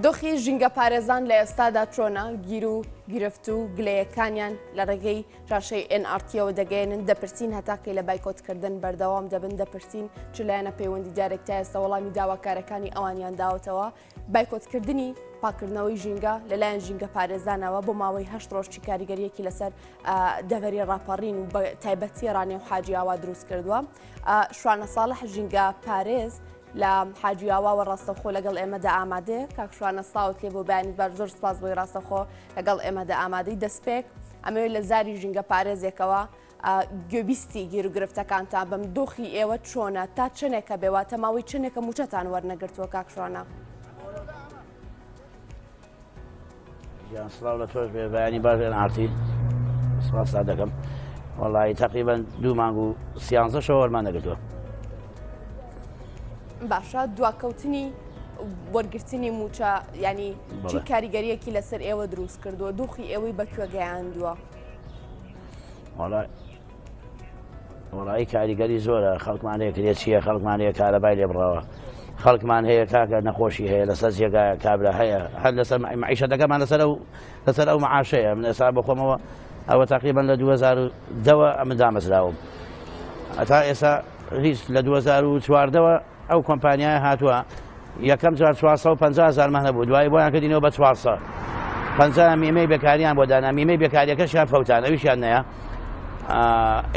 دۆخی ژینگەپارێزان لە ئێستادا چۆنە؟ گیر و گرفت و گلەیەکانیان لە ڕێگەی شاشەی ئێن ئاڕ تیەوە دەگەیەنن، دەپرسین هەتا کەی لە بایکۆتکردن بەردەوام دەبن، دەپرسین چ لایەنە پەیوەندیدارێک تا ئێستا وەڵامی داواکارەکانی ئەوانیان داوەتەوە؟ بایکۆتکردنی پاککردنەوەی ژینگە لەلایەن ژینگەپارێزانەوە بۆ ماوەی هەشت ڕۆژ چی کاریگەریەکی لەسەر دەڤەری ڕاپەڕین و بە تایبەتی ڕانیە و حاجیاوا دروست کردووە؟ شوانە ساڵح ژینگە پارێز لە حاجیاواوە ڕاستەوخۆ لەگەڵ ئێمەدا ئامادەیە. کاک شوانە سڵاوت لێ بۆ بەیانیت باش زۆر سپاس بۆی ڕاستەوخۆ لەگەڵ ئێمەدا ئامادەی دەستپێک ئەمەوێت لە زاری ژینگە پارێزێکەوە گوێبیستی گیروگرفتەکانتان بم دۆخی ئێوە چۆنە تا چەنێکە بێ واتە ماوەی چەنێکە مووچەتان وەرنەگرتووە کاک شوانە؟ گیان سڵاو لە تۆش بێ بەیانی باش ئێن ئارتی سپاستان دەکەم وەڵی تقریبا دوو مانگ و سیانزە شەوە وەرمان نەگرتووە باشە دواکەوتنی وەرگرتنی موچە ینی چی کاریگەریەکی لەسەر ئێوە دروست کردووە دۆخی ئێوەی بەکوێ گەیاندووە وەڵا وەڵایی کاریگەری زۆرە خەڵکمان هەیە کرێچیە خەڵکمان هەیە کارەبای لێ بڕاوە خەڵکمان هەیە کاکە نەخۆشی هەیە لەسەر جێگایە کابرا هەیە هەر لەسەر معیشەتەکەمان لەسەر ئەو لەسەر ئەو معاشەیە من ئێستا بۆ خۆمەوە ئەوە تقریبا لە 2010ەوە ئەمن دامەزراوم هەتا ئێستا هیچ لە 2014ەوە ئەو کۆمپانیایە هاتووە یەکەم جار 450 هەزارمان هەبوو دوایی بۆیان کردینەوە بە 450 میمەی بێکاریان بۆ دانا میمەی بێکاریەکەشیان فەوتان ئەویشیان نەیە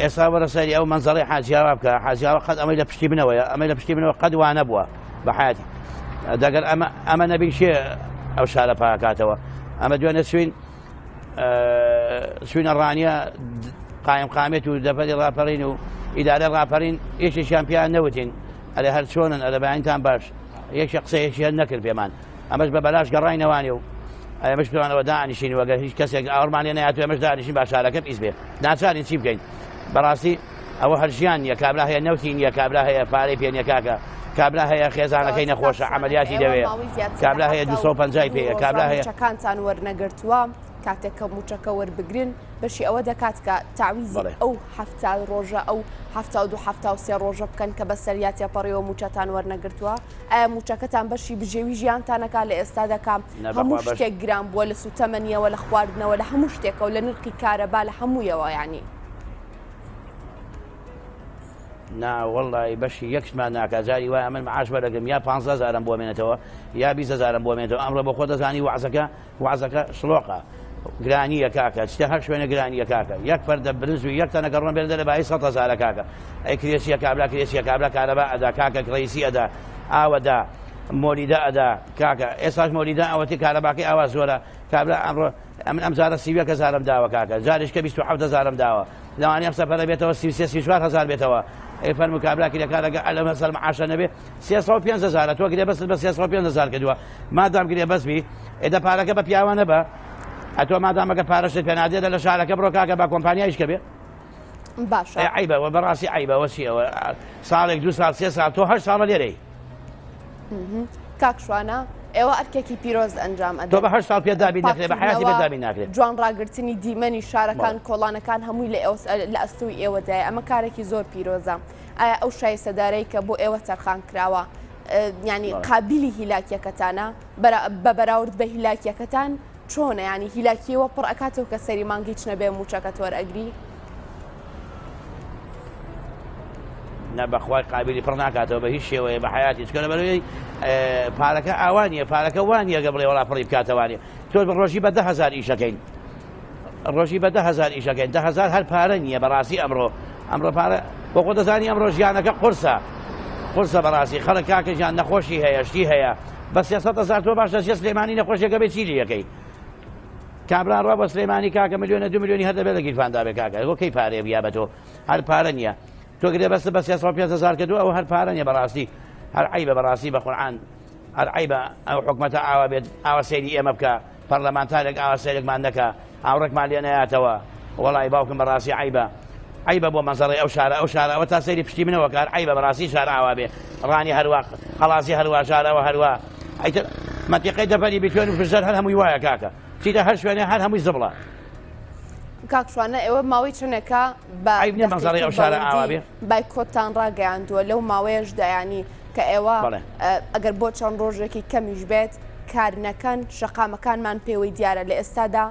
ئێستا وەرە سەری ئەو مەنزەڵی حاجیاوا بکە حاجیاوە قەت ئەمەی لە پشتی منەوەیە ئەمەی لە پشتی منەوە قەت وانە بووە بە حیاتی دەگەر ئەمە ئەمە نەبین شێ ئەو شارە پاکاتەوە ئەمە دوێنێ چوین چوینە ڕانیە قایم قامێت و دەفەری ڕاپەڕین و ئیدارە ڕاپەڕین یەکێکیان پیان نەوتین ئەرێ هەر چۆنن ئەرە بەیانتان باش یەکێ قسەیەکی هەر نەکرد پێمان ئەمەش بە بەلاش گەڕاینەوانێ و ئەمەش پێوانەوە دانیشین وەگەر هیچ کەسێک ئاوڕمان لێ نەیاتوو ئێمەش دانیشین با شارەکە پیس بێ ناچارین چی بکەین بەڕاستی ئەوە هەر ژیان نییە کابرا هەیە نەوتی نییە کابرا هەیە پارەی پێ نییە کاکە کابرا هەیە خێزانەکەی نەخۆشە عەمەلیاتی دەوێ کابرا هەیە 250 پێیە کابرا هەیە مووچەکانتان وەرنەگرتووە کاتێک کە مووچەکە وەربگرن بەشی ئەوە دەکات کە تەعویزی ئەو حەفتا ڕۆژە ئەو 72 73 ڕۆژە بکەن کە بەسەریا تێپەڕیوە مووچەتان وەرنەگرتووە ئایا مووچەکەتان بەشی بژێوی ژیانتان ئەکا لە ئێستادا کە هەموو شتێک گران بووە لە سووتەمەنیەوە لە خواردنەوە لە هەموو شتێکەوە لە نرخی کارەبا لە هەموویەوە یانی. نا وەڵی بەشی یەک شتمان ناکا جاری وایە من معاش وەرەگرم یا 15 هەزارم بۆ مێنێتەوە یا 20 هەزارم بۆ مێنێتەوە ئەمڕۆ بۆ خۆ دەزانی وەعزەکە وەعزەکە شڵۆقە گرانیە کاکە چتە هەر شوێنە گرانیە کاکە یەک فەردە برنج و یەک تەنەکە ڕۆن بێنە دەرە بایی 100 هەزارە کاکە ئەی کرێچیە کابرا کرێچیە کابرا کارەبا ئەدا کاکە ڕئیسی ئەدا ئاوەدا مۆلیدە ئەدا کاکە ئێستاش مۆلیدە ئەوەتی کارەباکەی ئاوا زۆرە کابرا ئەمڕۆ ئەمن ئەم جارە 31 هەزارم داوە کاکە جاریش کە 27 هەزارم داوە لەوانەیە ئەم سەفەرە بێتەوە 33 34 هەزار بێتەوە ئەی فەرموو کابرا کرێکارەکە ئەلەم هەزار معاشە نەبێ 305 هەزارە تۆ گرێبەستت بە 305 هەزار کردووە مادام گرێبەست بی ئێدە پارەکە بە پیاوە نەبە ئەتۆ مادامەکە پارەشت پێ نادێ لە شارەکە بڕۆ کاکە با کۆمپانیایش کە بێ باشە عیبە وە بەڕاستی عیبە وە چی ئەوە ساڵێک دو ساڵ سێ ساڵ تۆ هەر ساڵە لێرەی کاک شوانە ئێوە ئەرکێکی پیرۆز ئەنجام ئەدەن تۆ بە هەر ساڵ پێ دابین نەکرێ بە حیاتی پێ دابین ناکرێت جوان ڕاگرتنی دیمەنی شارەکان کۆڵانەکان هەمووی لە لە ئەستۆی ئێوەدایە ئەمە کارێکی زۆر پیرۆزە ئایا ئەو شایستەدارەی کە بۆ ئێوە تەرخان کراوە ینی قابلی هیلاکیەکەتانە بە بەراورد بە هیلاکیەکەتان چۆنە ینی هیلاکیەوە پڕ ئەکاتەوە کە سەری مانگ هیچ نەبێ موچەکەت وەرئەگری؟ نا بەخوای قابلی پڕ ناکاتەوە بە هیچ شێوەیە بە حیاتی چکە لەبەرەوەی پارەکە ئاوانیە پارەکە وانە گە بڵێ وڵا پڕی بکاتەوانێ تۆ بە ڕۆژی بە 10هزار ئیشەکەین ڕۆژی بە 10هزار ئیشەکەین 10هزار هەر پارە نییە بەڕاستی ئەمڕۆ ئەمڕۆ پارە بۆ خۆ دەزانی ئەمڕۆ ژیانەکە قورسە قورسە بەڕاستی خەڵک کاکە ژیان نەخۆشی هەیە شتی هەیە بە 300 هزار تۆ باشە چێ سلێمانی نەخۆشیەکە بێ چی لەکەی کابرا ڕا بۆ سلێمانی کاکە ملیۆنە دو ملیۆنی هەر دەبێت لە گیرفاندا بێ کاکە بۆ کەی پارەیە بیا بە تۆ هەر پارە نییە تۆ گرێ بەستە بە 305 هزار کردو ئەو هەر پارە نییە بەڕاستی هەر عیبە بەڕاستی بە قورعان هەر عیبە ئەو حکومەتە ئاوا بێت ئاوا سەیری ئێمە بکە پەرلەمانتارێک ئاوا سەیرێکمان نەکا ئاوڕێکمان لێ نەیاتەوە وەڵی باوکم بەڕاستی عیبە عیبە بۆ مەنزەڕی ئەو شارە ئەو شارە ئەوە تا سەیری پشتی منەوە کار عیبە بەڕاستی شار ئاوا بێ ڕانی هەروا قەڵاسی هەروا شارەوە هەروا ئیتر مەنتیقەی دەڤەری بیتوێن و پشدەر هەر هەمووی وایە کاکە چیتە هەر شوێنێ هەر هەمووی زبڵە. کاک شوانە ئێوە ماوەی چەندێکە بە عیب نییە مەنزەڕی ئەو شارە ئاوا بێ؟ بایکۆتتان ڕاگەیاندووە لەو ماوەیەشدا یانی کە ئێوە ئەگەر بۆ چەند ڕۆژێکی کەمیش بێت. کار نەکەن شەقامەکانمان پێوەی دیارە لە ئێستادا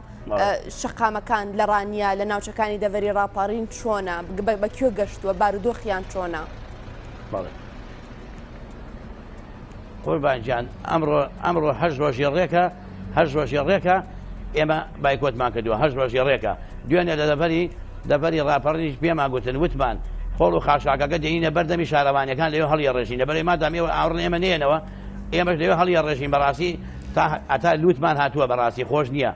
شەقامەکان لە ڕانیە لە ناوچەکانی دەڤەری ڕاپەڕین چۆنە بە کوێ گەشتووە بارودۆخیان چۆنە؟ بەڵێ قوربان گیان ئەمڕۆ ئەمڕۆ هەشت ڕۆژی ڕێکە هەشت ڕۆژی ڕێکە ئێمە بایکۆتمان کردووە هەشت ڕۆژی ڕێکە دوێنێ لە دەڤەری دەڤەری ڕاپەڕینیش پێمان گوتن وتمان خۆڵ و خاشاکەکە دێنینە بەردەمی شارەوانیەکان لەوێ هەڵیە ڕێژین لەبەرەی مادام ئێوە ئاوڕن ئێمە نێنەوە ئێمەش لەوێ هەڵیە ڕێژین بەڕاستی تا ئەتا لوتمان هاتووە بەڕاستی خۆش نییە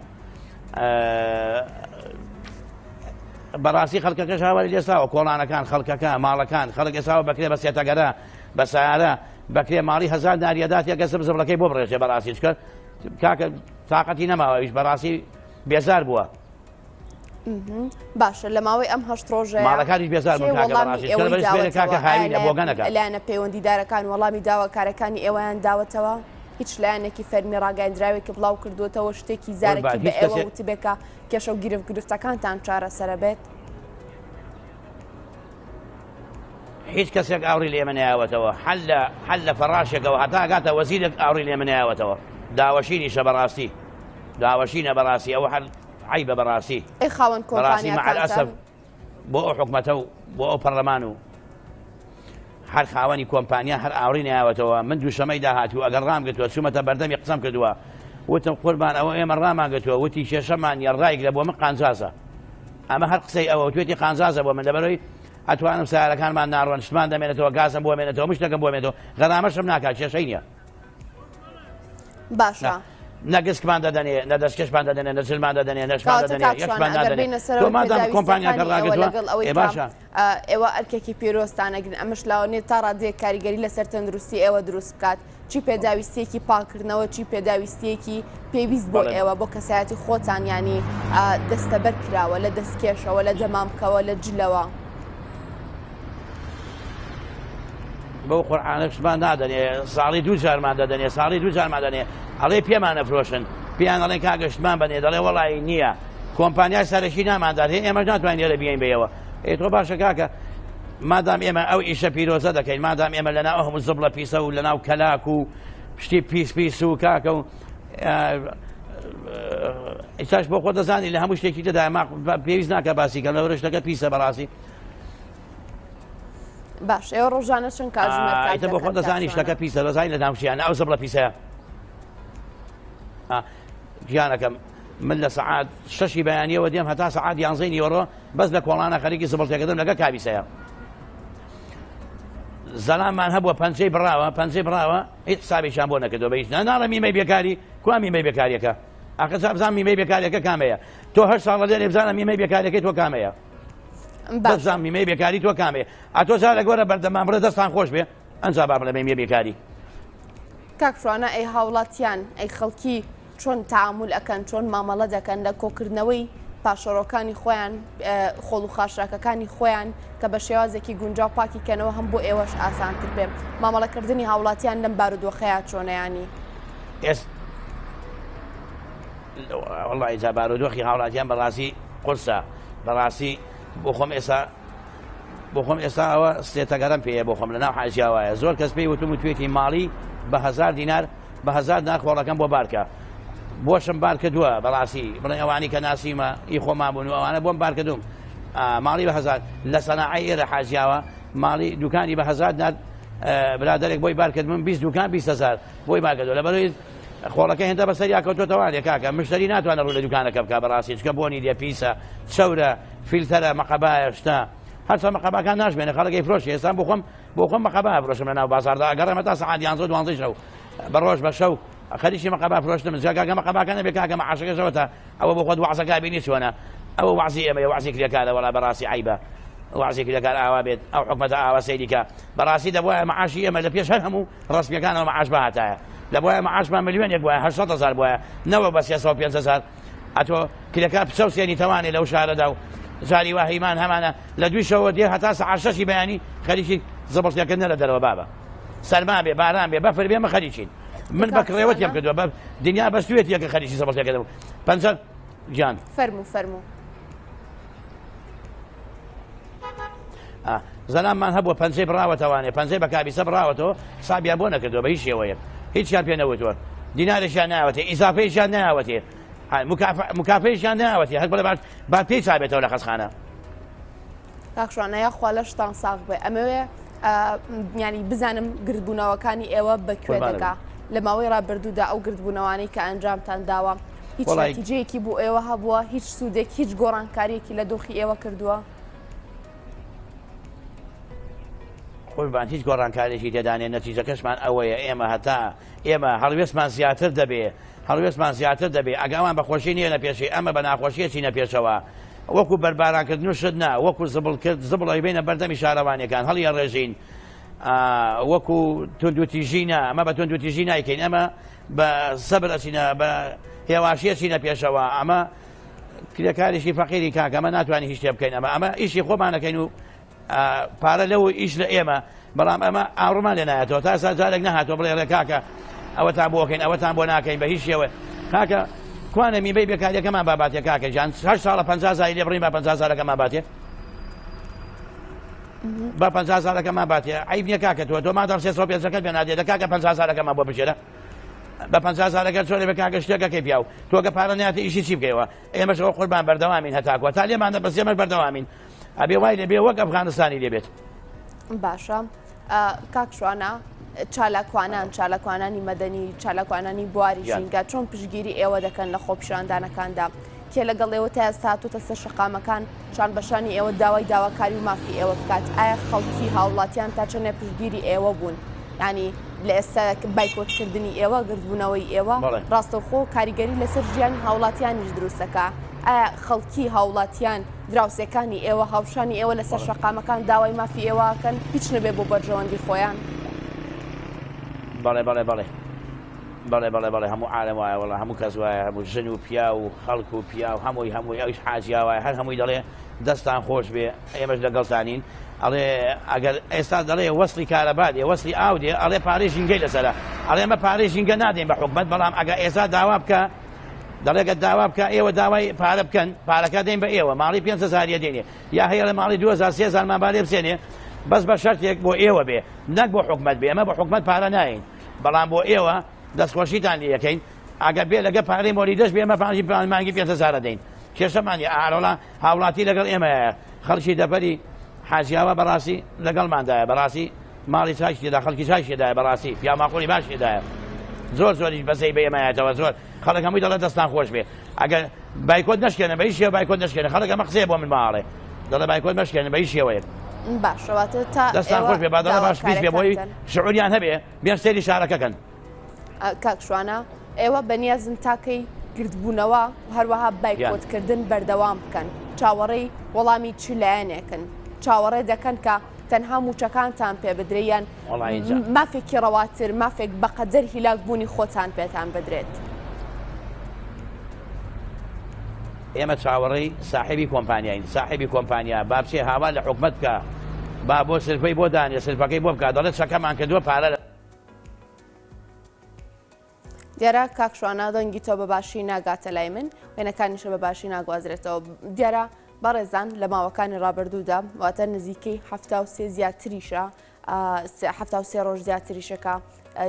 بەڕاستی خەڵکەکەش هاواری لێساوە کۆڵانەکان خەڵکەکە ماڵەکان خەڵک ئێساوە بەکرێ بە سێتەگەرە بە سیارە بەکرێ ماڵی هەزار ناریەدات یەکە زب زبڵەکەی بۆ بڕێژێ بەڕاستی چکە کاکە تااقەتی نەماوەیش بەڕاستی بێزار بووە. باشە لە ماوەی ئەم هەشت ڕۆژە ماڵەکانی بێزار لایەنە پەیوەندیدارەکان وەڵامی داواکارەکانی ئێوەیان داوەتەوە هیچ لایەنێکی فەرمی ڕاگەندراوێکی بڵاو کردوێتەوە شتێکی زارەکی بە ئێوە وتبێکە کێشە و گیرفت گرفتەکانتان چارەسەرە بێت؟ هیچ کەسێک ئاوڕی لە ئێمە نەیاوەتەوە حەل لە حەل لە فەڕاشێکەوە هەتا ئەگاتە وەزیرێک ئاوڕی لە ئێمە نەیاوەتەوە داوەشینیشە بەڕاستی داوەشینە بەڕاستی ئەوە هەر عەیبە بەڕاستی ئەی خاوەن بەڕاستی مع کۆمپانیاکانتان الأسف بۆ ئەو حکومەتە و بۆ ئەو پەرلەمان و هەر خاوەنی کۆمپانیا هەر ئاوڕی نەیاوەتەوە من دووشەمەی داهاتوو ئەگەر ڕام گرتووە چوومەتە بەردەمی قسەم کردووە وتم قوربان ئەوە ئێمە ڕامان گرتووە وتی کێشەمان نیە ڕایگرە بۆ من قانجازە ئەمە هەر قسەی ئەوە توێتی قانجازە بۆ من لەبەرەوەی ئەتوانم سیارەکانمان ناڕۆن شتمان دەمێنێتەوە گازم بۆ مێنێتەوە مشتەکەم بۆ مێنێتەوە غەرامەشم ناکات کێشەی نییە باشە نە گسکمان دەدەنێ نە دەستکێشمان دەدەنێ نە جلمان دەدەنێ نەشمان کەواتە دەدەنێ کاک یەکمان شوانە ئەگەر نادەنێ بێینە تۆ سەرەوەی مادام کۆمپانیاکە پێداویستیەکانی ئێوە ڕاگرتووە لەگەڵ ئەوەی ئێ کە باشە ئێوە ئەرکێکی پیرۆزتان ئەگرن ئەمەش لاوانەیە تا ڕادەیەک کاریگەری لەسەر تەندروستی ئێوە دروست بکات چی پێداویستیەکی پاکردنەوە چی پێداویستیەکی پێویست بۆ بەڵێ ئێوە بۆ کەسایەتی خۆتان یانی دەستەبەر کراوە لە دەستکێشەوە لە دەمامکەوە لە جلەوە. بەو قورعانەشمان نادەنێ ساڵی دوو جارمان دەدەنێ ساڵی دوو جارمان دەنێ ئەڵێ پێمان ئەفرۆشن پێیان ئەڵێن کاکە شتمان بەنێ دەڵێ وەڵی نییە کۆمپانیای سەرەکی ناماندات هێ ئێمەش ناتوانین لێرە بیین بەیەوە ئێ تۆ باشە کاکە مادام ئێمە ئەو ئیشە پیرۆزە دەکەین مادام ئێمە لەناو ئەو هەموو زبڵە پیسە و لەناو کەلاک و شتی پیس پیس و کاکە و ئێستاش بۆ خۆ دەزانی لە هەموو شتێکی تێدا پێویست ناکە باسی کە لەوەرە شتەکە پیسە بەڕاستی باش ئێوە ڕۆژانە چەند کاتژمێر کار ئیتر بۆ خۆ دەکەن دەزانی کاک شتەکە شوانە؟ پیسە دەزانی لە ناوچیانە ئەو زبڵە پیسەیە آ، گیانەکەم من لە سەعات شەشی بەیانیەوە دێم هەتا سەعات یانزەی نیوەڕۆ بەس لە کۆڵانە خەریکی زبڵ تێکردن لەگە کابیسەیە زەلامان هەبووە پەنجەی بڕاوە پەنجەی بڕاوە هیچ حسابێکیان بۆ نەکردووە بە هیچ نا ناڵێ میمەی بێکاری کوا میمەی بێکاریەکە ئاخر جا بزانم میمەی بێکاریەکە کامەیە تۆ هەشت ساڵە لێرەی بزانە میمەی بێکاریەکەی تۆ کامەیە باشە بزانم میمەی بێکاری تۆ کامەیە ئەتۆ جارێک وەرە بەردەمان بڵێ دەستان خۆش بێ ئەنجا با بڵێ میمەی بێکاری کاک شوانە ئەی هاوڵاتیان ئەی خەڵکی چۆن تەعامول ئەکەن چۆن مامەڵە دەکەن لە کۆکردنەوەی پاشەڕۆکانی خۆیان خۆڵ و خاشاکەکانی خۆیان کە بە شێوازێکی گونجاو پاکی کەنەوە هەم بۆ ئێوەش ئاسانتر بێ مامەڵەکردنی هاوڵاتیان لەم بارودۆخەیە چۆنەیانی ئێس وەڵڵاهی جا بارودۆخی هاوڵاتیان بەڕاستی قورسە بەڕاستی بۆ خۆم ئێستا بۆ خۆم ئێستا ئەوە سێتەگەرم پێیە بۆ خۆم لە ناو حاجیاوایە زۆر کەس پێی وتم و توێتی ماڵی بە هزار دینار بە هزار دینار خۆڵەکەم بۆ بارکە بۆشم بار کردووە بەڕاستی بڵێ ئەوانی کە ناسیمە ئی خۆمان بوون و ئەوانە بۆم بار کردوم ماڵی بە هزار لە سەناعی ئێرە حاجیاوە ماڵی دوکانی بە هزار دینار برادێک بۆی بار کردم 20 دوکان 20 هزار بۆی بار کردووە لەبەرەوەی خۆڵەکە هێندە بەسەریا کەوتۆتەوە لێ کاکە مشتری ناتوانێت ڕوو لە دوکانەکە بکا بەڕاستی چکە بۆنی لێ پیسە چەورە فیلتەرە مەقەبایە شتە هەرچە مەقەباکان ناشمێنە خەڵکی فرۆشی ئێستا بۆ خۆم بۆ خۆم مەقەبا فرۆشم لە ناو بازاردا ئەگەڕێمە تا سەعات یانزە دوانزەی شەو بە ڕۆژ بە شەو خەریکی مەقەبا فرۆشتنم جا کاکە مەقەباکە نەبێ کاکە مەعاشەکەشەوە تا ئەوە بۆ خۆت وەعزەکە بینی چۆنە ئەوە وەعزی ئێمەیە وەعزی کرێکارە وەڵا بەڕاستی عەیبە وەعزی کرێکار ئاوا بێت ئەو حکومەتە ئاوا سەیری کە بەڕاستی دەبوایە مەعاشی ئێمە لە پێش هەر هەموو ڕەسمیەکانەوە مەعاش بهاتایە دەبوایە مەعاشمان ملیۆنێک بوایە 800 هەزار بوایە نەوەک بە 305 هەزار ئەتۆ کرێکار بچەوسێنی تەوانێ لەو شارەدا و جاری وا هەیمان هەمانە لە دووی شەوە دێ هەتا سەعات شەشی بەیانی خەریکی زبڵتێکردنە لە دەرەوە بابە سەرما بێ باران بێ بەفر بێ مە خەریکین من بە کڕێوە تێم کردووە بە دنیا بەستوێتیە کە خەریکی زبڵتێکردن پەنجە گیان فەرموو فەرموو زەلاممان هەبووە پەنجەی بڕاوەتەوانێ پەنجەی بە کابیسە بڕاوەتەوە حسابیان بۆ نەکردووە بە هیچ شێوەیەک هیچیان پێ نەوتووە. دینارێکیان ناوەتێ ئیزافەیەکیان ناوەتێ مکافەیەکیان ناوەتێ هەر بڵێ با پێی چابێتەوە لە خەستخانە. کاک شوانە یاخوا لەشتان ساغ بێ ئەمەوێ ینی بزانم گردبوونەوەکانی ئێوە بە کوێ دەگا لە ماوەی ڕابردوودا ئەو گردبوونەوانەی کە ئەنجامتان داوە هیچ نەتیجەیەکی بۆ ئێوە هەبووە هیچ سوودێک هیچ گۆڕانکاریەکی لە دۆخی ئێوە کردووە؟ قوربان هیچ گۆڕانکارێکی تێدانێ نەتیجەکەشمان ئەوەیە ئێمە هەتا ئێمە هەڵوێستمان زیاتر دەبێ هەڵوێستمان زیاتر دەبێ ئەگە ئەوان بە خۆشی نییە لە پێشی ئەمە بە ناخۆشیە چینە پێشەوە وەکو بەربارانکردن و شت نا وەکو زبڵ کرد زبڵ ئەیبەینە بەردەمی شارەوانیەکان هەڵی ئەڕێژین وەکو توندوتیژی نا ئەمە بە توندوتیژی نایکەین ئەمە بە سەبر ئەچینە بە هێواشی ئەچینە پێشەوە ئەمە کرێکارێکی فەقیری کاکە ئەمە ناتوانین هیچ شتێ بکەین ئەمە ئەمە ئیشی خۆمانەکەین و پارە لەو ئیش لە ئێمە بەڵام ئەمە ئاڕمان لێ نایەتەوە تا ئێستا جارێک نەهاتوە بڵێ ڕێ کاکە ئەوەتان بۆکەین ئەوەتان بۆ ناکەین بە هیچ شێوە کاکە کوانە میبەی بێکاریەکەمان باباتێ کاکە گیان هەر ساڵە 50 زاری لێ بڕین با 50 زارەکەمان باتێ با 50 زارەکەمان باتێ عیب نییە کاکە تۆ تۆ مادام سێ پێنجەکەت پێ نادێ دە کاکە 50 زارەکەمان بۆ بژێرە بە 50 زارەکە چۆنێ بە کاکە شتێکەکەی پیاو تۆگە پارە ناتێ ئیشی چی بکەیەوە ئێمەشەوە قوربان بەردەوامین هەتاکوە تا لێمانە بەس ئێمەش بەردەوامین ئەبێ وای لێبێ وەک ئەفغانستانی لێبێت. باشە کاک شوانە چالاکوانان چالاکوانانی مەدەنی چالاکوانانی بواری ژینگە چۆن پشگیری ئێوە دەکەن لە خۆپیشاندانەکاندا کێ لەگەڵ ئێوە تا ئێستا هاتووتە سەر شەقامەکان شان بەشانی ئێوە داوای داواکاری و مافی ئێوە بکات ئایا خەڵکی هاوڵاتیان تا چەندێ پشگیری ئێوە بوون ینی لە ئێستا بایکۆتکردنی ئێوە گردبوونەوەی ئێوە ڕاستەوخۆ کاریگەری لەسەر ژیانی هاوڵاتیانیش دروستەکە ئایا خەڵکی هاوڵاتیان دراوسێکانی ئێوە، هاوشانی ئێوە لەسەر شەقامەکان داوای مافی ئێوە ئەکەن، هیچ نەبێ بۆ بەرژەوەندی خۆیان؟ بەڵێ بەڵێ بەڵێ بەڵێ بەڵێ بەڵێ هەموو عالەم وایە وەڵا هەموو کەس وایە هەموو ژن و پیاو و خەڵک و پیاو هەمووی هەمووی ئەویش حاجیا وایە هەر هەمووی دەڵێ دەستان خۆش بێ ئێمەش لەگەڵتانین ئەڵێ ئەگەر ئێستا دەڵێ وەسڵی کارەبا دێ وەسڵی ئاو دێ ئەڵێ پارەی ژینگەی لەسەرە ئەڵێ ئەمە پارەی ژینگە نادەین بە حکومەت بەڵام ئەگە ئێستا داوا بکە دەڵێ گەر داوا بکە ئێوە داوای پارە بکەن پارەکە دەین بە ئێوە ماڵی 5 هەزاریە دێنێ یا هەیە لە ماڵی 2000 3000مان با لێ بسێنێ بەس بە شەرتێک بۆ ئێوە بێ نەک بۆ حکومەت بێ ئێمە بە حکومەت پارە ناین بەڵام بۆ ئێوە دەستخۆشیتان لێ یەکەین ئەگەر بێ لەگە پارەی مۆلیدەش بێ ئێمە پانجی مانگی 5 هەزارە دەین کێشەمان نیە ئارۆڵا هاوڵاتی لەگەڵ ئێمەیە خەڵکی دەڤەری حاجیاوە بەڕاستی لەگەڵماندایە بەڕاستی ماڵی چاکی تێدا خەڵکی چاکی تێدایە بەڕاستی پیاو ماقوڵی باش تێدایە زۆر زۆریش بەزەی بە ئێمایەتەوە زۆر خەڵک هەمووی دەڵێ دەستان خۆش بێ ئەگەر بایکۆت نەشکێنە بە هیچ شێوە بایکۆت نەشکێنە خەڵک ئەمە قسەیە بۆ من ماڵێ دەڵێ بایکۆت مەشکێنە بە هیچ شێوەیەک باشەواتە تا دەستان خۆش بێ با دەڵێ باش پیس بێ بۆی شعوریان هەبێ بێن سەیری شارەکەکەن کاک شوانە ئێوە بەنیازن تاکەی گردبوونەوە و هەروەها بایکۆتکردن بەردەوام بکەن چاوەڕێی وەڵامی چ لایەنێکن چاوەڕێ دەکەن کە تەنها مووچەکانتان پێ بدرێ یان مافێکی ڕەواتر مافێک بەقەدەر هیلاک بوونی خۆتان پێتان بدرێت؟ ئێمە چاوەڕێی ساحێبی کۆمپانیاین، ساحێبی کۆمپانیا با بچێ هاوار لە حکومەت بکا، با بۆ سلفەی بۆ دانێ، سلفەکەی بۆ بکا، دەڵێ چەکەمان کردووە پارە لە. دیارە کاک شوانە دەنگی تۆ بە باشی ناگاتە لای من وێنەکانیشە بە باشی ناگوازرێتەوە دیارە بەڕێزان لە ماوەکانی ڕابردوودا واتە نزیکەی 73 زیاتریشە 73 ڕۆژ زیاتریشەکە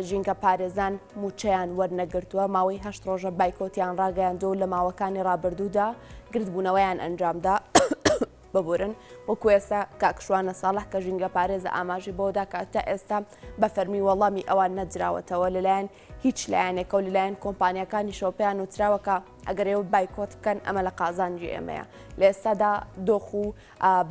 ژینگە پارێزان موچەیان وەرنەگرتووە ماوەی هەشت ڕۆژە بایکۆتیان ڕاگەیاندووە لە ماوەکانی ڕابردوودا گردبوونەوەیان ئەنجامدا ببورن وەکو ئێستا کاک شوانە ساڵح کە ژینگە پارێزە ئاماژەی بەوەدا کە تا ئێستا بە فەرمی وەڵامی ئەوان نەدراوەتەوە لەلایەن هیچ لایەنێکە و لەلایەن کۆمپانیاکانیشەوە پێیان وتراوە کە ئەگەر ئێوە بایکۆت بکەن ئەمە لە قازانجی ئێمەیە لە ئێستادا دۆخ و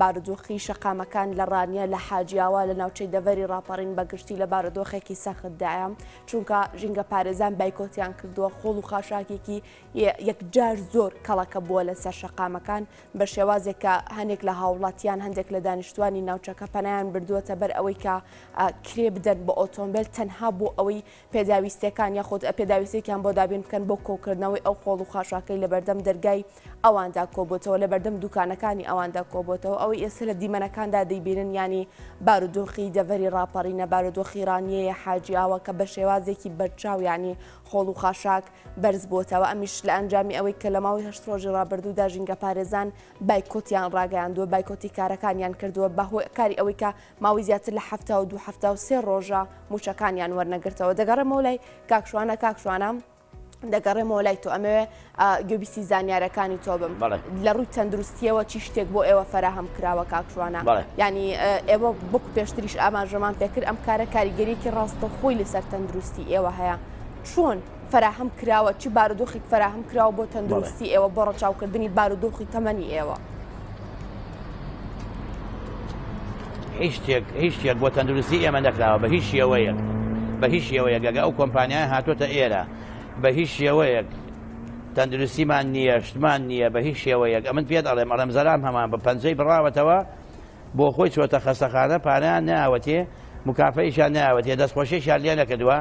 بارودۆخی شەقامەکان لە ڕانیە لە حاجیاوە لە ناوچەی دەڤەری ڕاپەڕین بەگشتی لە بارودۆخێکی سەختدایە چونکە ژینگە پارێزان بایکۆتیان کردووە خۆڵ و خاشاکێکی یەکجار زۆر کەڵەکە بووە لەسەر شەقامەکان بە شێوازێک کە هەنێک لە هاوڵاتیان هەندێک لە دانیشتوانی ناوچەکە پەنایان بردووەتە بەر ئەوەی کە کرێ بدەن بە ئۆتۆمبێل تەنها بۆ ئەوەی پێداویستەکان یاخود پێداویستێکیان بۆ دابین بکەن بۆ کۆکردنەوەی ئەو خۆڵ و خاش. خاشاکەی لەبەردەم دەرگای ئەواندا کۆبۆتەوە، لەبەردەم دوکانەکانی ئەواندا کۆبۆتەوە، ئەوەی ئێستا لە دیمەنەکاندا دەیبینن یانی بارودۆخی دەڤەری ڕاپەڕینە، بارودۆخی ڕانیەیە حاجیاوە کە بە شێوازێکی بەرچاو یانی خۆڵ و خاشاک بەرز بۆتەوە، ئەمیش لە ئەنجامی ئەوەی کە لە ماوەی هەشت ڕۆژی ڕابردوودا ژینگەپارێزان بایکۆتیان ڕاگەیاندووە، بایکۆتی کارەکانیان کردووە بە هۆکاری ئەوەی کە ماوەی زیاتر لە 72 73 ڕۆژە مووچەکانیان وەرنەگرتەوە. دەگەڕێمەوە لای کاک شوانە، کاک شوانە دەگەڕێمەوە لای تۆ ئەمەوێ گوێبیستی زانیارەکانی تۆ بم لە ڕووی تەندروستیەوە چی شتێک بۆ ئێوە فەراهەم کراوە کاک شوانە ینی ئێوە بۆک پێشتریش ئاماژەمان پێکرد ئەم کارە کاریگەریکی ڕاستەوخۆی لەسەر تەندروستی ئێوە هەیە چۆن فەراهەم کراوە چی بارودۆخێک فەراهەم کراوە بۆ تەندروستی ئێوە بۆ ڕەچاوکردنی بارودۆخی تەمەنی ئێوە؟ هیچ شتێک هیچ شتێک بۆ تەندروستی ئێمە نەکراوە بە هیچ شێوەیەک بە هیچ شێوەیەک ئەگە ئەو کۆمپانیای هاتۆتە ئێرە بە هیچ شێوەیەک تەندروستیمان نییە شتمان نییە بە هیچ شێوەیەک ئەمن پێت ئەڵێم ئەڵێم زەلام هەمان بە پەنجەی بڕاوەتەوە بۆ خۆی چۆتە خەستەخانە پارەیان ناوەتێ مکافەیشیان ناوەتێ دەستخۆشیشیان لێ نەکردووە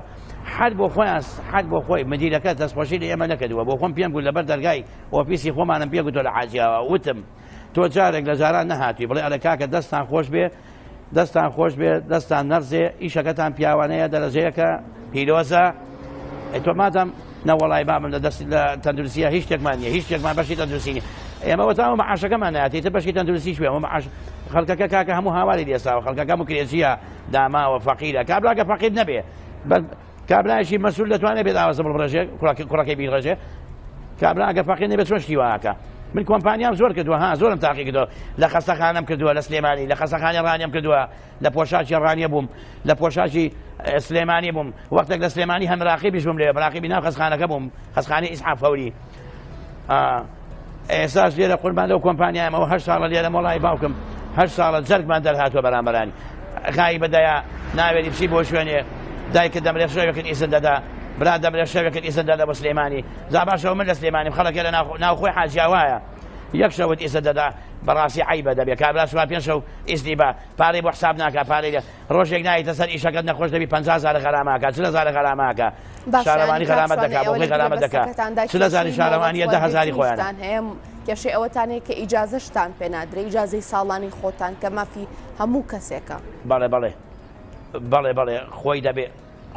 هەر بۆ خۆیان هەر بۆ خۆی مدیرەکە دەستخۆشی لە ئێمە نەکردووە بۆ خۆم پێم گوت لەبەر دەرگای ئۆفیسی خۆمانم پێ گوتووە لە حاجیاوە وتم تۆ جارێک لە جاران نەهاتووی بڵێ ئەرێ کاکە دەستان خۆش بێ دەستان خۆش بێ دەستان نەرزێ ئیشەکەتان پیاوانەیە دەرەجەیەکە پیرۆزە ئەی تۆ مادام نەوەڵای بابم لە دەست لە تەندروستیە هیچ شتێکمان نییە هیچ شتێکمان بەشی تەندروستی نییە ئێمە وەتاوە معاشەکەمان نایەتی تر بەشی تەندروستی شوێ ئەمە معاش خەڵکەکە کاکە هەموو هاواری لێساوە خەڵکەکە هەموو کرێچیە داماوە فەقیرە کابراکە فەقیر نەبێ کابرایشی مەسول دەتوانێت بێت ئاوازە بڕێژێ کوڕەکەی بیڕێژێ کابرا ئەگەر فەقیر نەبێت چۆن شتی واکە من کۆمپانیام زۆر کردووە ها زۆرم تاقی کردووە لە خەستەخانەم کردووە لە سلێمانی لە خەستەخانەی ڕانیەم کردووە لە پۆشاکی ڕانیە بووم لە پۆشاکی سلێمانی بووم وەختێک لە سلێمانی هەم راقیبیش بووم لێ راقیبی ناو خەستخانەکە بووم خەستخانەی ئیسحاق فەوری ئێساش لێرە قوربان لەو کۆمپانیایمەوە هەر ساڵە لێرە مۆڵای باوکم هەر ساڵە جەرگمان دەرهاتوە بەرامبەرانی غایی بەدەیا ناوێری بچی بۆ شوێنێ دایکە دەمرێ شەوێکت ئیزن دەدا برا دەمرێ شەوێکت ئیزن دەدا بۆ سلێمانی جا باشەوە من لە سلێمانیم خەڵکە لە ناوخۆی حاجیاوایە یەک شەوت ئیزن دەدا بەڕاستی عیبە دەبێ کابرا سوا پێنج شەو ئیزنی بە پارەی بۆ حساب ناکا پارەی لە ڕۆژێک نایتە سەر ئیشەکەت نەخۆش دەبی 50 هەزار غەراماکە 40 هەزار غەراماکە شارەوانی غەرامەت دەکا بۆ خۆی غەرامەت دەکا 40 هەزاری شارەوانیە 10 هەزاری خۆیانە هەیە کێشەی ئەوەتان هەیە کە ئیجازەشتان پێ نادرێ ئیجازەی ساڵانی خۆتان کە مافی هەموو کەسێکە. بەڵێ بەڵێ بەڵێ بەڵێ خۆی دەبێ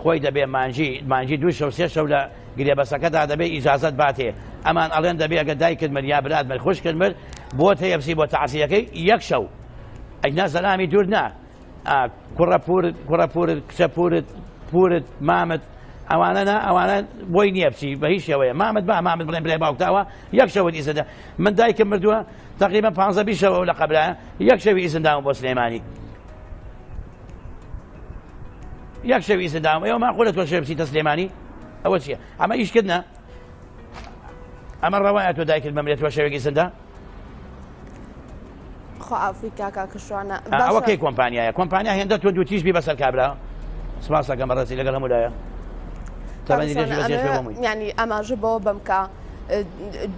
خۆی دەبێ مانگی مانگی دوو شەو سێ شەو لە گرێبەسەکەدا دەبێ ئیجازەت باتێ ئەمان ئەڵێن دەبێ ئەگەر دایکت مرد یا برات مرد خوشکت مرد بۆت هەیە بچی بۆ تەعزیەکەی یەک شەو ئەگنا زەلامی دوور نا کوڕە پورت کوڕە پورت کچە پورت پورت مامت ئەوانە نا ئەوانە بۆی نییە بچی بە هیچ شێوەیە مامت با مامت بڵێن برای باوکتاوە یەک شەوت ئیزەدە من دایکم مردووە تقریبا 15 بیست شەوە لە قەبرایە یەک شەوی ئیزن داوم بۆ سلێمانی یەک شەوی ئیزن داوم ئێوە ماقولە تۆ شەوێ بچیتە سلێمانی ئەوە چییە ئەمە ئیشکردنە ئەمە ڕەوایە تۆ دایکت بمرێت تۆ شەوێک ئیزندا خوا عافوی کا کاکە شوانە ئەوە کەی کۆمپانیایە کۆمپانیا هێندە تۆ دوو تیژ بی بەسەر کابرا سپاسەکەم بەڕێزی لەگەڵ هەموو لایە ینی ئاماژە بەوە بەم کە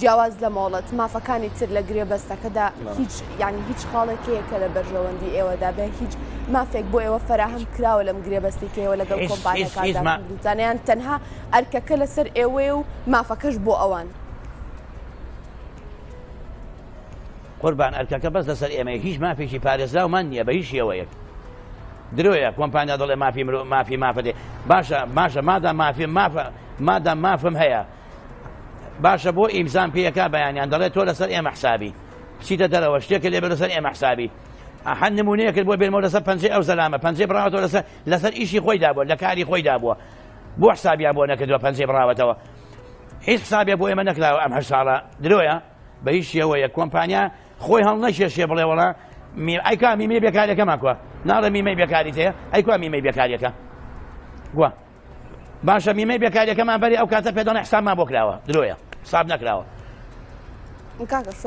جیاواز لە مۆڵەت مافەکانی تر لە گرێبەستەکەدا هیچ یعنی هیچ خاڵێک هەیە کە لە بەرژەوەندی ئێوەدا بێ هیچ مافێک بۆ ئێوە فەراهەم کراوە لەم گرێبەستی کە ئێوە لەگەڵ کۆمپانیەکاندا کردوتانیان تەنها ئەرکەکە لەسەر ئێوەیە و مافەکەش بۆ ئەوان. قوربان ئەرکەکە بەس لەسەر ئێمەیە هیچ مافێکی پارێزراومان نییە بە هیچ شێوەیەک درۆیە کۆمپانیا دەڵێ مافی مرۆ مافی مافە دێ باشە باشە مادام مافی مافە مادام مافم هەیە باشە بۆ ئیمزام پێیەکە بەیانیان دەڵێت تۆ لەسەر ئێمە حسابی بچیتە دەرەوە شتێکە لێ لەسەر ئێمە حسابی ئەحەن نمونەیە کرد بۆ بێنمەوە لەسەر پەنجەی ئەو زەلامە پەنجەی بڕاوەتەوە لەسەر لەسەر ئیشی خۆی دابووە لە کاری خۆی دابووە بۆ حسابیان بۆ نەکردووە پەنجەی بڕاوەتەوە هیچ حسابێ بۆ ئێمە نەکراوە ئەم هەشت ساڵە درۆیە بە هیچ شێوەیە کۆمپانیا خۆی هەڵنەکێشێ بڵێ وەڵا ئەی کا میمەی بێکاریەکەمان کوا ناڵێ میمەی بێکاریت هەیە ئەی کوا میمەی بێکاریەکە گووە باشە میمەی بێکاریەکەمان بەری ئەو کاتە پێدەڵێ حسابمان بۆ کراوە درۆیە حساب نەکراوە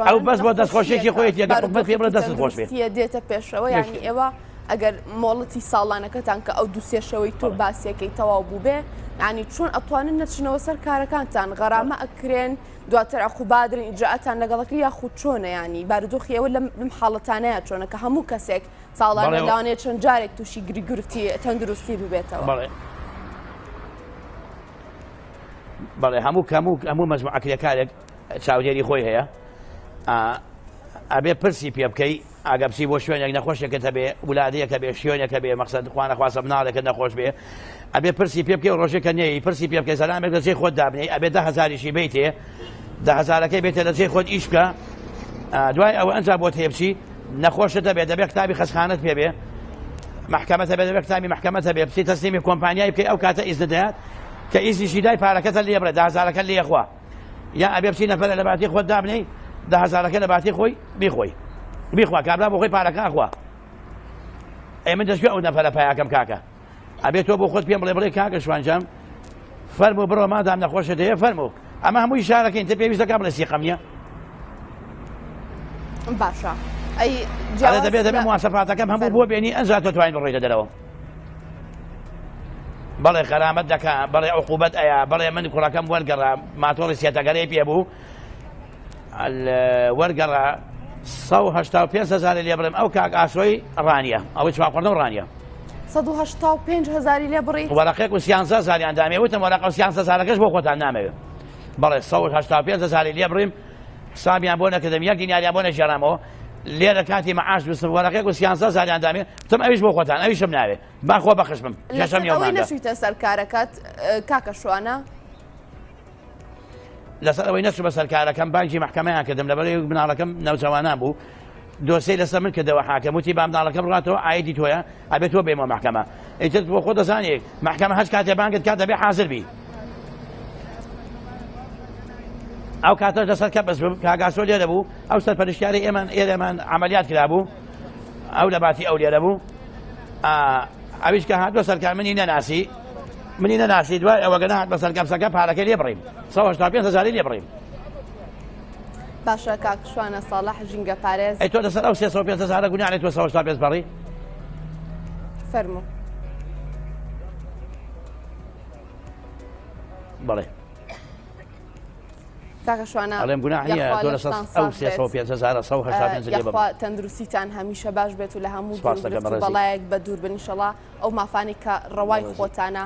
ئەو بەس بۆ دەستخۆشیێکی خۆیەتی ئەگەر حکومەت پێ بڵێ دەستت خۆش بێ دێتە پێشەوە یعنی ئێوە ئەگەر مۆڵەتی ساڵانەکەتان کە ئەو دوو سێ شەوەی تۆ باسیەکەی تەواو بووبێ یعنی چۆن ئەتوانن نەچنەوە سەر کارەکانتان غەرامە ئەکرێن دواتر عقوبادرن ئیجرائاتان لەگەڵەکە یاخود چۆنە ینی بارودۆخی ئێوە لەم لەم حاڵەتانەیە چۆنە کە هەموو کەسێک ساڵانە لەوانەیە چەند جارێک تووشی گرفتی تەندروستی ببێتەوە. بەڵێ بەڵێ هەموو کەموو هەموو مەجموعە کرێکارێک. چاودێری خۆی هەیە ئەبێ پرسی پێ بکەی ئاگە بچی بۆ شوێنێک نەخۆشێکت هەبێ ولادەیەکە بێ شوێنێکە بێ مەقسەد خوا نەخواستە مناڵێکت نەخۆش بێ ئەبێ پرسی پێ بکەی ڕۆژێکە نەیەی پرسی پێ بکەی سەلامێک لە جێی خۆت دابنێی ئەبێ دە هەزاریشی بیتێ دە هەزارەکەی بێتێ لە جێی خۆت ئیش بکە دوای ئەوە ئەنجا بۆت هەیە بچی نەخۆشت دەبێ دەبێ کتابی خەسخانەت پێ بێ محکەمەت هەبێ دەبێ کتابی محکەمەت هەبێ بچی تەسلیمی کۆمپانیای بکەی ئەو کاتە ئیزن دەیات کە ئیزنیشی دای پارەکەتە لێ بڕێ دە هەزارەکە لێ خوا یا ئەبێ بچی نەفەرە لە باتی خۆت دابنێی دە هەزارەکە لە باتی خۆی بیخۆی بیخوا کابرا بۆ خۆی پارەکە ئەخوا ئێ من دەستگوێ ئەو نەفەرە پایەکەم کاکە ئەبێ تۆ بۆ خۆت پێم بڵێ بڵێ کاکە شوانجام فەرموو بڕۆ مادام نەخۆشت هەیە فەرموو ئەمە هەمووی شارەکەین تە پێویستەکە بڵێ سیقەم نییە باشە ئەی دەبێت دەبێت مواسەفاتەکەم هەموو بۆ بێنی ئەنجا تۆ توانین بڕۆیتە دەرەوە بەڵێ غەرامەت دەکا بەڵێ عقوبەت ئەیا بەڵێ من کوڕەکەم وەرگەڕا ماتۆڕی سێتەگەرەی پێ بوو وەرگەڕا 185 هزار لێ بڕم ئەو کاک ئاسۆی ڕانیە ئەوەی چواقڕنە و ڕانیە 185 هزاری لێ بڕی وەرەقێک و سیانزە هزاریان دامێ وتم وەرەقە و سیانزە هزارەکەش بۆ خۆتان نامەوێ بەڵێ 185 هزاری لێ بڕیم حسابیان بۆ نەکردم یەک دیناریان بۆ نەگێڕامەوە لێرە کاتی مەعاش بسم وەرەقێک و سیانزە هەزاریان دامێ وتم ئەویش بۆ خۆتان ئەویشم ناوێ با خۆ بەخش بم لەسەر ئەوەی نەچوویتە سەر کارەکەت کاکە شوانە؟ لەسەر ئەوەی نەچوومە سەر کارەکەم بانگی مەحکەمەیان کردم لەبەر ئەوەی مناڵەکەم نەوجەوانان بوو دۆسیەی لەسەر من کردەوە حاکم وتی با مناڵەکەم بڕاتەوە ئایدی تۆیە ئەبێ تۆ بێمەوە مەحکەمە ئیتر بۆ خۆ دەزانی مەحکەمە هەچ کاتێ بانگت کات دەبێ حاضر بی ئەو کاتەش لەسەر کە بەس بوو کاگاسۆ لێرە بوو ئەو سەرپەرشتیاری ئێمان ئێرەمان عملیات کرابوو ئەو لە باتی ئەو لێرە بوو ئەویش کە هاتووە سەرکار منی نەناسی منی نەناسی دوای ئەوە گەنە هات بە سەرکەپسەکە پارەکەی لێ بڕیم 185 هەزاری لێ بڕیم باشە کاک شوانە ساڵح ژینگە پارێز ئەی تۆ لەسەر ئەو 305 هەزارە گوناحی تۆ 185 بەڕی فەرموو بەڵێ کاکە شوانە ئەڵێم گوناح نییە تۆ لەسەر ئەو 305 هەزارە 185 لێ بڕی تەندروستیتان هەمیشە باش بێت و لە هەموو بەڵایەک بە دوور بن ئینشەڵا ئەو مافانی کە ڕەوای خۆتانە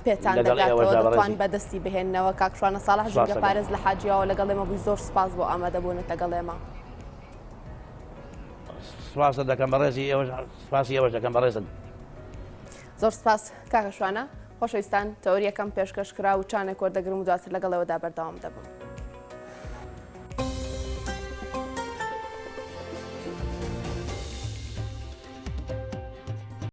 پێتان دەگاتەوە دەتوان بەدەستی بهێننەوە کاک شوانە ساڵح ژینگە پارێز لە حاجیاوە لەگەڵ ئێمە بووی زۆر سپاس بۆ ئامادەبوونت لەگەڵ ئێمە. سپاست دەکەم بەڕێزی ئێوەش سپاسی ئێوەش دەکەم بەڕێزن. زۆر سپاس کاکە شوانە. خۆشەویستان تەوەریەکەم پێشکەش کرا و چانێک وەردەگرم و دواتر لەگەڵ ئێوەدا بەردەوام دەبم.